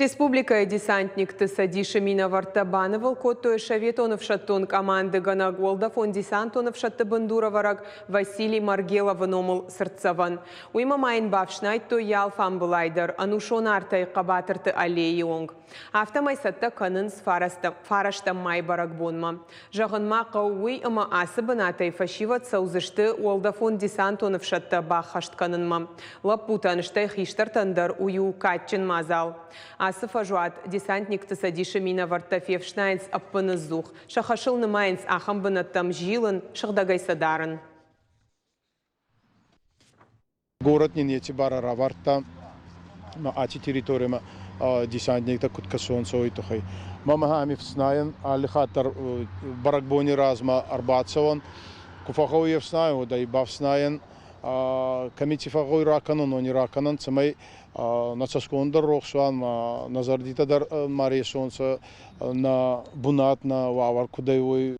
Республикӕйы десантникты цӕдисы минӕвӕрттӕ банывыл кодтой советон ӕфсӕддон къамандыгӕнӕг, уӕлдӕфон-десантон ӕфсӕдты бындурӕвӕрӕг Василий Маргеловы номыл цыртдзӕвӕн. Уыимӕ ма йын бафснайдтой йӕ алфамбылай дӕр, ӕнусон артӕй Хъӕбатырты аллейы онг. Афтӕмӕй цӕттӕ кӕнынц фарӕстӕм майы бӕрӕгбонмӕ. Зӕгъын ма хъӕуы уый, ӕмӕ ацы бынатӕй фӕсивӕд цӕудзысты уӕлдӕфон-десантон ӕфсӕдтӕ баххӕст кӕнынмӕ. Лӕппутӕн, стӕй хистӕртӕн дӕр уый у кадджын мадзал. Ацы фӕзуат десантникты цӕдисы минӕвӕрттӕ фефснайынц ӕппыныдзух. Сӕ хӕсыл нымайынц ахӕм бынӕттӕм зилын, сыгъдӕгӕй сӕ дарын. Город нин еци барӕ равардта аци территоримӕ десантниктӕ куд кӕсонцӕ, уой туххӕй. Ма мӕ ами ӕфснайӕн алли хатт дӕр бӕрӕгбони размӕ ӕрбацӕуӕн. Ку фӕгъгъӕуй ӕфснайун, уӕд ӕй бафснайӕн. Кӕми ци фӕгъгъӕуй ракӕнун, уони ракӕнӕн, цӕмӕй нӕ цӕсгон дӕр рохс уа, нӕ зӕрдитӕ дӕр ма ресонцӕ, нӕ бунат, нӕ уавӕр куд ӕй, уой.